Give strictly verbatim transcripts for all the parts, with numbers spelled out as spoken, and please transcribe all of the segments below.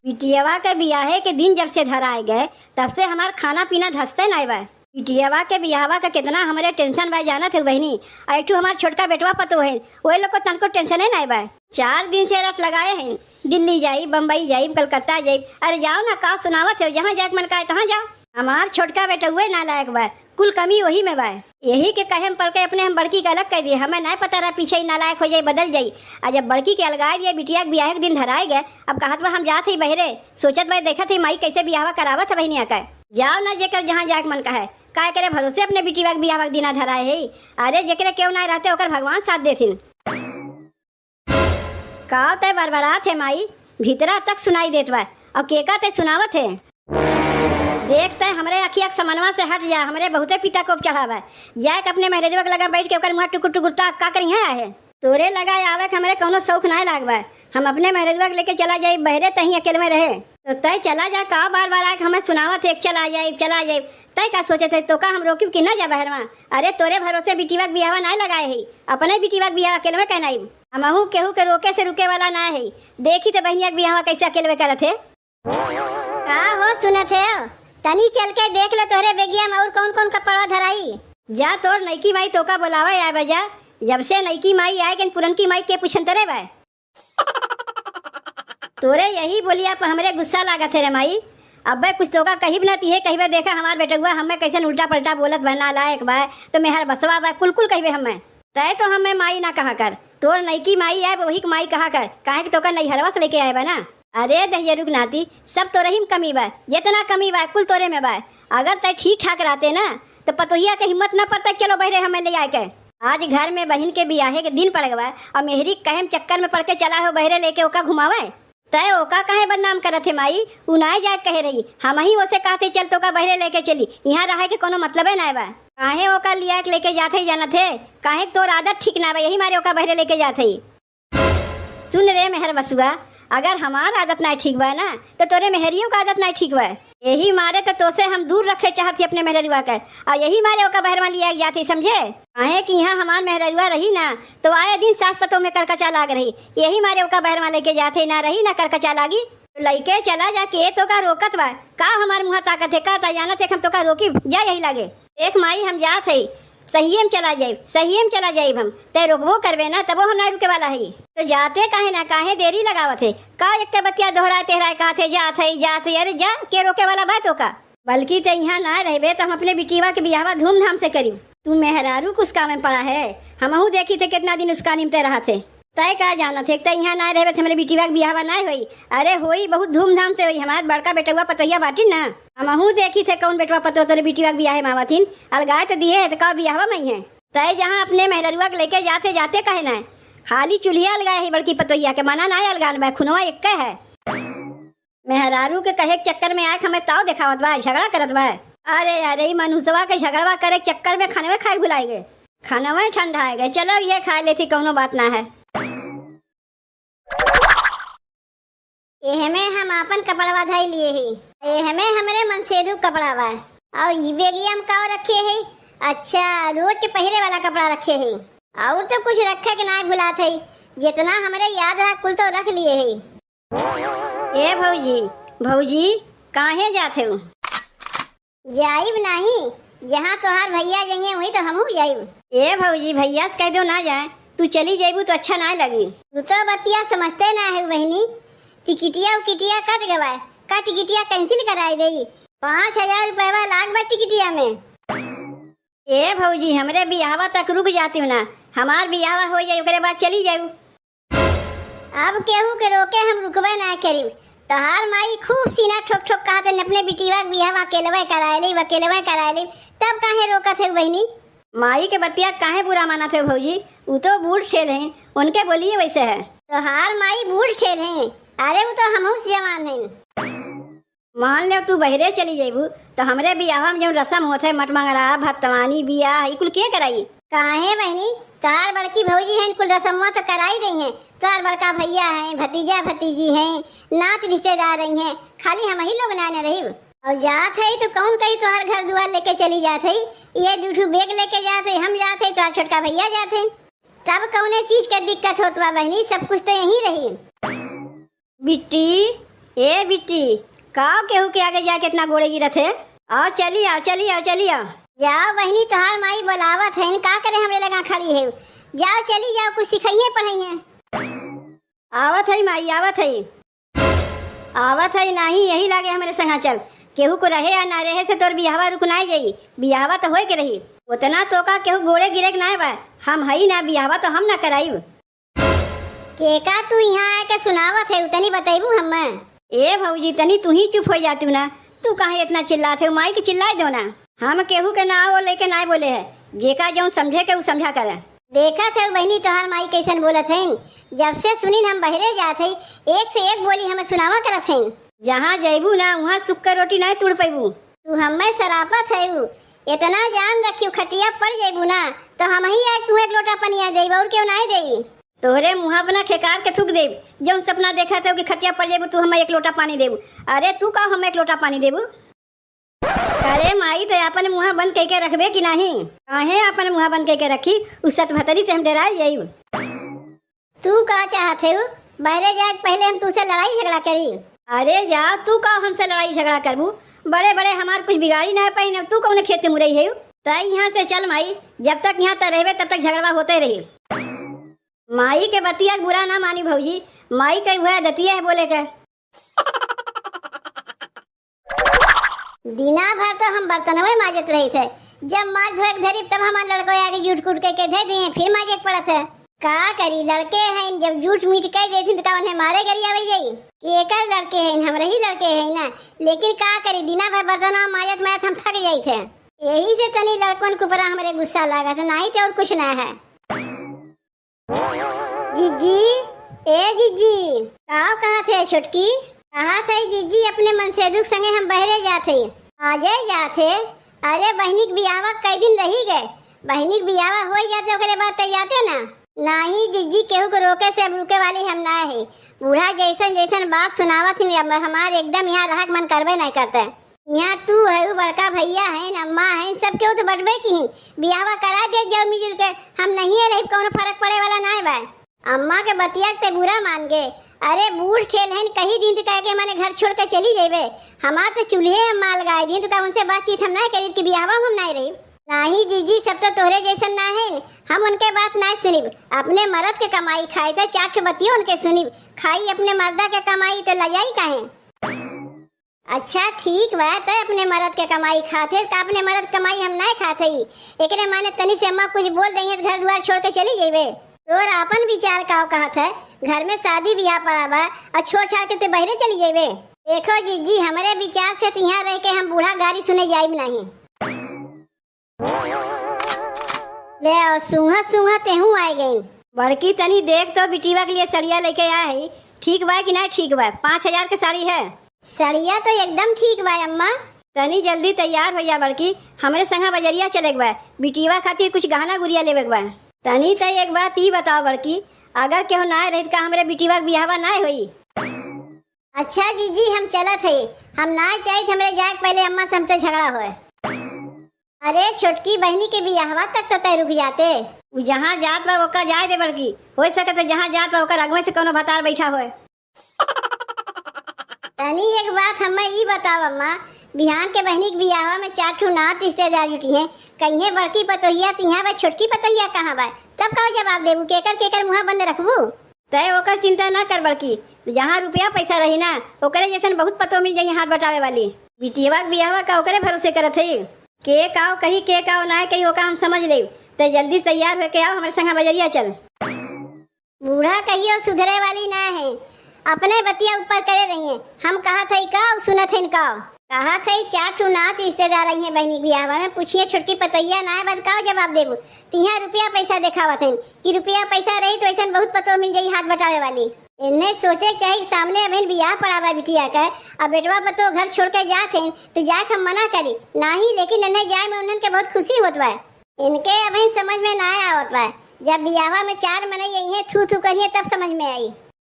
बिटियवा के बियाहे के दिन जब से धराए गए, तब से हमार खाना पीना धसते नाय बा। बिटियवा के बियाहवा का केतना हमरे tension बा, जानत है बहिनी। आ एक ठो हमार छोटका बेटवा पतोह है, ओए लोग को तनको tension है नाय बा। चार दिन से रट लगाए हैं, दिल्ली जाई, बम्बई जाई, कलकत्ता जाई। अरे जाओ ना, का सुनावत है, जहाँ जाए के मन काहे तहाँ जाओ। हमार छोटका बेटउए नालायक बा, कुल कमी वही में बा। यही के कहे में पड़ के अपने हम बड़की के अलग कर दिए। हमें नाय पता रहा पीछे ही नालायक हो जाई, बदल जाई। आ जब बड़की के अलगाए दिए, बिटिया के बियाहे के दिन धराए गए, अब कहत बा हम जात ही बहरे, सोचत बा देखत ही माई कैसे बियाहवा करावत है बहिनिया का। जाओ ना जेकर जहाँ जाए के मन कहे, काय करे भरोसे अपने बिटिया के बियाहवा के दिना धराए है। अरे जेकरे केहू ना रहते ओकर भगवान साथ देथिन। का तय बरबरात है माई, भीतरा तक सुनाई देत बा। और केका तय सुनावत है? देख तय हमरे अखिया के समनवा से हट जा, हमरे बहुते पिता कोप चढ़ा बा। जाए के अपने मेहररुआ के लगा बैठ के ओकर मुँह टुकुर टुकुर ताक, का करी है आहे? तोरे लगा आवे के हमरे कौनो शौक नाय लाग बा। हम अपने मेहररुआ के लेके चला जाई बहरे, तहीं अकेले में रहे। तो तय चला जा, का बार बार आके हमें सुनावत है, चला जाई, चला जाई। तय का सोचत है, तो का हम रोकिब कि ना जा बहरवा? अरे तोरे भरोसे बिटिवा के बियाहवा नाय लगाए है, अपने बिटिवा के बियाहवा अकेले में कहनाई। हमहू केहू के रोके से रुके वाला ना है। देखी तो बहिनिया के बियाहवा कैसे अकेलवे करत है। का हो सुनत है? तनी चल के देख ले तोहरे बेगिया में और कौन कौन कपड़वा धराई। जा तोर नईकी माई तोका बोलावे आए बा जा। जब से नईकी माई आए गन पुरनकी माई के पूछन तरे बा। तोरे यही बोलिया पर हमरे गुस्सा लागत है रे माई। अब्बे कुछ तोका कहिब ना तिहे कहिबे देखा हमार बेटगुआ हमें कैसन उल्टा पलटा बोलत बा, नालायक बा, तो मेहर बसवा बा, कुल कुल कहिबे हमें। तय तो हमें माई ना कहा कर, तोर नईकी माई आए, वही के माई कहा कर, काहे कि तोका नैहरवा से लेके आए बा ना। अरे दहिया रुक नाती, सब तोरे ही में कमी बा, जितना कमी बा, कुल तोरे में बा। अगर तय ठीक ठाक रहते ना, तो पतोहिया के हिम्मत ना पड़ता, चलो बहरे हमें ले आए के। आज घर में बहिन के बियाहे के दिन पड़ गवा, और मेहरी कहे में चक्कर में पड़ के चला हो बहरे लेके ओका घुमावे। तय ओका काहे बदनाम करत है माई? उ नाय जाए कहे रही, हम ही ओसे कहते चल तोका बहरे लेके चली, यहाँ रहे के कोनो मतलबे नाय बा। काहे ओका लिया के लेके जात है जानत है? काहे तोर आदत ठीक ना बा, यही मारे ओका बहरे लेके जात है। सुन रे मेहर बसुआ, अगर हमार आदत नाय ठीक बा ना, तो तोरे मेहरियों का आदत नाय ठीक बा। यही मारे तो तोसे हम दूर रखे चाहत ही अपने मेहररुआ के, और यही मारे ओका बहरवा लिया के जात ही, समझे? काहे कि यहाँ हमार मेहररुआ रही ना, तो आए दिन सास पतोह में करकचा लाग रही। यही मारे ओका बहरवा लेके जात ही, ना रही ना करकचा लागी। तो लइके चला जा, के तोका रोकत बा? का हमार मुँह ताकत है? का ता जानत है हम तोका रोकी? जा यही लागे। देख माई, हम जात है, सहिए में चला जाइब, सहिए में चला जाइब हम। तै रोकबो करबे ना, तबो हम ना रुके वाला है। तो जाते काहे ना, काहे देरी लगावत है? का एक के बतिया दोहराए तेहराए कहत है, जात है, जात है। अरे जा, के रोके वाला बा तोका? बल्कि तै यहाँ ना रहबे तो हम अपने बिटिवा के बियाहवा धूमधाम से करिब। तू मेहरारू कुछ काम में पड़ा है, हमहू देखी थे कितना दिन उसका निमते रहत है। तय का जानत है, तय यहाँ ना रहबे त हमरे बिटिवा के बियाहवा ना होई। अरे होई, बहुत धूमधाम से होई। हमार बड़का बेटवा पतोहिया बाटिन ना, हमहू देखी थे कौन बेटवा पतोह तोरे बिटिवा के बियाहे में आवत हिन। अलगाए त दिए है त का बियाहवा में ही है? तय जहाँ अपने मेहररुआ के लेके जाते, जाते काहे ना है? खाली चुल्हिया अलगाए है बड़की पतोहिया के, मना ना अलगान बा, खुनवा एक्के है। मेहरारू के कहे के चक्कर में आके हमें ताव देखावत बा, झगड़ा करत बा। अरे, अरे, ई मनहुसवा के झगड़वा करे के चक्कर में खानवे खाए भुलाए गए, खानवे ठंडाए गए। चलो, ये खा लेती, कौनो बात ना है। एहमे हम आपन कपड़वा धई लिए ही, एहमे हमरे मनसेधु कपड़ा बा। और ई बेगिया में का रखे है? अच्छा, रोज के पहिरे वाला कपड़ा रखे है। और तो कुछ रखे के ना भुलात है, जितना हमरे याद रहा कुल तो रख लिए है। ए भौजी, भौजी, काहे जात हो? जाइब नाही, जहाँ तोहार भैया जइहें वहीं तो हमहू जाइब। ए भौजी, भैया से कह दो ना जाए, तू चली जाइबू तो अच्छा ना लगी। तू तो बतिया समझते ना है बहिनी, टिकटिया उकिटिया कट गवा, का टिकटिया cancel कराई देई? पाँच हजार रुपया लाग बा टिकटिया में। ए भौजी, हमरे बियाहवा तक रुक जाती ना, हमार बियाहवा हो जाई, ओकरे बाद चली जाऊ। अब केहू के रोके हम रुकबे ना करीब। तोहार माई खूब सीना ठोक ठोक कहत रहन, "अपने बिटिया के बियाह अकेलवे कराए लेब, अकेलवे कराए लेब।" तब काहे रोकत है बहिनी? माई के बतिया काहे बुरा मानत है भौजी? उ तो बूढ़ ठेल हैं, उनके बोलिए वैसे है। तोहार माई बूढ़ ठेल हैं, अरे उ तो हमहू से जवान हैं। मान लेव तू बहरे चली जइबू, तो हमरे बियाहवा में जौन रसम होत है, मटमंगरा, भतवानी, बियाह, ई कुल के कराई? काहे बहिनी, तोहार बड़की भौजी हैं, कुल रसमवा तो कराई देइहें। तोहार बड़का भैया हैं, भतीजा भतीजी हैं, नात रिश्तेदार रही हैं, खाली हम ही लोग ना न रहिब। और जात है तो कौन कही तोहार घर दुआर लेके चली जात है, ये दू ठू बैग लेके जात है, हम जात है, तोहार छोटका भैया जात है, तब कौने चीज के दिक्कत होत बा बहिनी, सब कुछ तो यहीं रही। बिट्टी, ए बिट्टी, काव केहू के आगे जाके इतना गोड़े गिरत है? आओ चली आओ, चली आओ, चली आओ। जाओ बहिनी, तोहार माई बोलावत है, का करे हमरे लगा खड़ी है? जाओ चली जाओ, कुछ सिखाइए पढ़ाइए। आवत है माई, आवत है। आवत है नाही, यही लागे हमरे संगा चल। केहू को रहे या ना रहे से तोर बियाहवा रुक नाई जाई। बियाहवा तो होए के रही। उतना तो का केहू गोड़े गिरे के नाय बा। हम हई ना, बियाहवा तो हम ना कराइब। केका तू यहाँ आके सुनावत है, उतनी बतैबू हमें? ए भौजी, तनी तू ही चुप हो जातू ना। तू काहे इतना चिल्लात है? माई के चिल्लाए दो ना। हम केहू के ना वो लेके नाय बोले है। जेका जौन समझे के उ समझा करे। देखत है बहिनी तोहार माई कैसन बोलत है। जब से सुनिन हम बहरे जात है, एक से एक बोली हमें सुनावा करत है। जहाँ जैबू ना, वहाँ सुख के रोटी नाय तुड़ पैबू। तू हमें सरापत है उ। इतना जान रखियो, खटिया पड़ जैबू ना, तो हम ही आके तुहे एक लोटा पनिया देब, और केहू नाय देई। तोहरे मुँहा अपना खेकार के थूक देब, जौन सपना देखत है कि खटिया पड़ जैबू, तू हमें एक लोटा पानी देबू। अरे तू का हमें एक लोटा पानी देबू? अरे माई, ते आपन मुँहा बंद कइके रखबे कि नाही? काहे आपन मुँहा बंद कइके रखी? उ सतभतरी से हम डेराइ जाइब। तू का चाहत है? बहरे जाए के पहले हम तू से लड़ाई झगड़ा करी? अरे जा, तू का हमसे लड़ाई झगड़ा करबू? बड़े बड़े हमार कुछ बिगाड़ी ना पाइन, तू कौन खेत के मुरई है? तै यहाँ से चल माई, जब तक यहाँ तै रहबे तब तक झगड़वा होते रही। माई के बतिया के बुरा ना मानी भौजी, माई के उहे आदतिये है बोले के। दिना भर तो हम बर्तनवे माजत रही थे, जब माज धोए के धरी तब हमार लड़को आगे जूठ कूट के, के धे दिए, फिर माजे के पड़त है। का करी, लड़के हैं, जब जूठ मीठ कह देथिन तो का उन्हें मारे गरी आवे जाई? कि एकर लड़के हैं, हमरे ही लड़के हैं ना, लेकिन का करी, दिना भर बर्तनवा माजत माजत हम थक जाई थे। यही से तनी लड़कन के ऊपर हमरे गुस्सा लागत है, नहीं तो और कुछ ना है। जिज्जी, ए जिज्जी, का कहत है छोटकी? कहत है जिज्जी, अपने मनसेदू के संगे हम बहरे जात है। आजे जात है? अरे बहिनी के बियाहवा कई दिन रही गए, बहिनी के बियाहवा हो जाते ओकरे बाद तै जाते ना। नाही जिज्जी, केहू के रोके से अब रुके वाली हम ना है। बूढ़ा जैसन जैसन बात सुनावत ही, अब हमार एकदम यहाँ रहक मन करबे नहीं करते। यहाँ तू है, उ बड़का भैया है, अम्मा है, सब केहू तो बटबे की ही। बियाहवा करा दे जाओ मिलजुल के, हम नहीं रही, कौनो फर्क पड़े वाला ना बा। अम्मा के बतिया के ते बुरा मान गे। अरे बूढ़ ठेल है, कही दिन तो कह के माने घर छोड़ के चली जेबे। हमार तो चूल्हे अम्मा लगाए दिन तो का उनसे बातचीत हम ना करी कि बियाहवा में हम ना रही। नाही जीजी, सब तो तोहरे जैसन ना है, हम उनके बात ना सुनिब। अपने मरद के कमाई खाए थे, चार ठो बतियो उनके सुनिब। खाई अपने मर्दा के कमाई तो लजाई काहे? अच्छा ठीक बा, तै अपने मरद के कमाई खात है, का अपने मरद के कमाई हम नाय खात हई? एकरे माने तनी से अम्मा कुछ बोल दई है तो घर दुआर छोड़ के चली जइबे। तोर आपन विचार का कहत है? घर में शादी बियाह पड़ा बा और छोड़ छाड़ के तू बहरे चली जइबे। देखो जीजी, हमरे विचार से तो यहाँ रह के हम बूढ़ा गारी सुने जाइब नहीं। ले आओ, सूंघत सूंघत तेहू आए गइन। बड़की, तनी देख तो, बिटिया के लिए सड़िया लेके आए है, ठीक बा कि ना ठीक बा? पाँच हजार के साड़ी है। सड़िया तो एकदम ठीक बा अम्मा। तनी जल्दी तैयार हो जा बड़की, हमरे संगा बजरिया चले के बा, बिटिया खातिर कुछ गहना गुरिया लेवे के बा। तनी त एक बात ई बताओ बड़की, अगर केहू ना रहित का हमरे बिटिया के बियाहवा ना होई? अच्छा जीजी, हम चलत हई, हम ना चाहित हमरे जाए के पहले अम्मा से हमसे झगड़ा होए। अरे छोटकी बहिनी के बियाहवा तक तो तय रुक जाते। उ जहाँ जात बा ओका जाए दे बड़की, हो सकत है जहाँ जात बा ओकर अगवे से कोनो भतार बैठा होए। तनी एक बात हमें ई बताओ अम्मा, बिहान के बहिनी के बियाहवा में चार ठो नात रिश्तेदार जुटी हैं, कहिए बड़की पतोहिया तो यहाँ बा, छोटकी पतोहिया कहाँ बा? तब का जवाब देबू, केकर केकर मुँह बंद रखबू? तय ओकर चिंता ना कर बड़की, जहाँ रुपया पैसा रही ना, ओकरे जैसन बहुत पतोह मिल जाई हाथ बटावे वाली। बिटियवा के बियाहवा का ओकरे भरोसे करत है? के काव कही, के काव ना कही, ओका हम समझ लेब। तय जल्दी से तैयार होके आओ, हमरे संग बजरिया चल। बूढ़ा कहियो सुधरे वाली ना है, अपने बतिया ऊपर करे रही है। हम कहत है का, सुनत है का? कहत है चार ठो नात रिश्तेदार आई हैं बहिनी के बियाहवा में, पूछिए छोटकी पतोहिया ना है, बद का जवाब देबू? तिहा रुपया पैसा देखावत हैं कि रुपया पैसा रही तो ऐसन बहुत पतोह मिल जाई हाथ बटावे वाली। इन्हें सोचे के चाही कि सामने अबहिन बियाह पड़ा बा बिटिया के, अब बेटवा पतोह घर छोड़ के जात हैं तो जाए के हम मना करी नाही, लेकिन इन्हें जाए में उन्हन के बहुत खुशी होत बा। इनके अबहिन समझ में ना आवत बा, जब बियाहवा में चार मनई अइहें, थू थू करिहें, तब समझ में आई।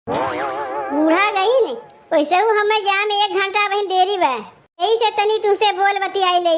बूढ़ा गई ने, वैसे हमें जाए में एक घंटा अबहिन देरी बा, यही से तनी तुमसे बोल बतियाई ले।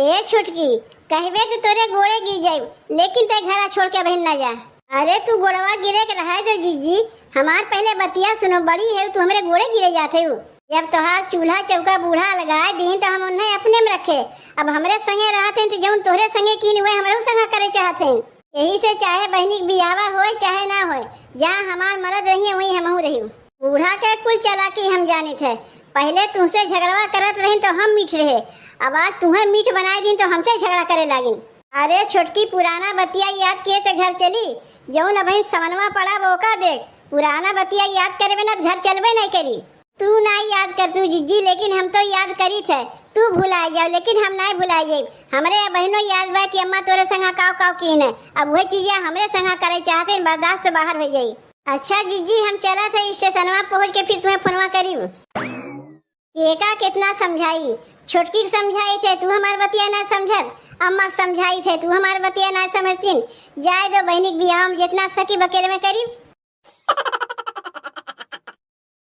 ए छोटकी, कहबे तो तोरे गोड़े गिर जाई, लेकिन ते घरा छोड़ के अबहिन ना जा। अरे तू गोड़वा गिरे के रहे दे जीजी, हमार पहले बतिया सुनो, बड़ी है तू हमरे गोड़े गिरे जात है। जब तोहार चूल्हा चौका बूढ़ा लगाए दीन तो हम उन्हें अपने में रखे। अब हमरे संगे रहत हैं तो जौन तोहरे संगे कीन हुए हमरे संगे करे चाहत हैं। यही से चाहे बहनी के बियाहवा होए चाहे ना होए, जहाँ हमार मरद रहिए वहीं हमहू रही। बूढ़ा के कुल चालाकी हम जानित है। पहले तुमसे झगड़वा करत रही तो हम मीठ रहे, अब आज तुम्हें मीठ बनाए दीन तो हमसे झगड़ा करे लागिन। अरे छोटकी, पुराना बतिया याद किए से घर चली? जौन अबहिन सवनवा पड़ा वो का देख, पुराना बतिया याद करे बिना घर चलबे नहीं करी। तू नाई याद कर तू जिज्जी, लेकिन हम तो याद करी थे। तू भुलाए जाओ लेकिन हम नाई भुलाए जाए। हमरे अबहिनो याद बा कि अम्मा तोरे संगा काव काव कीन है। अब वह चीजें हमरे संगा करे चाहते हैं, बर्दाश्त से बाहर हो जाई। अच्छा जिज्जी, हम चला थे स्टेशनवा पहुँच के फिर तुम्हें फोनवा करी। एका कितना समझाई, छोटकी के समझाई थे, तू हमार बतिया ना समझत, अम्मा के समझाई थे, तू हमार बतिया ना समझतीन। जाए दो बहनी के बियाह हम जितना सकी बकेल में करी।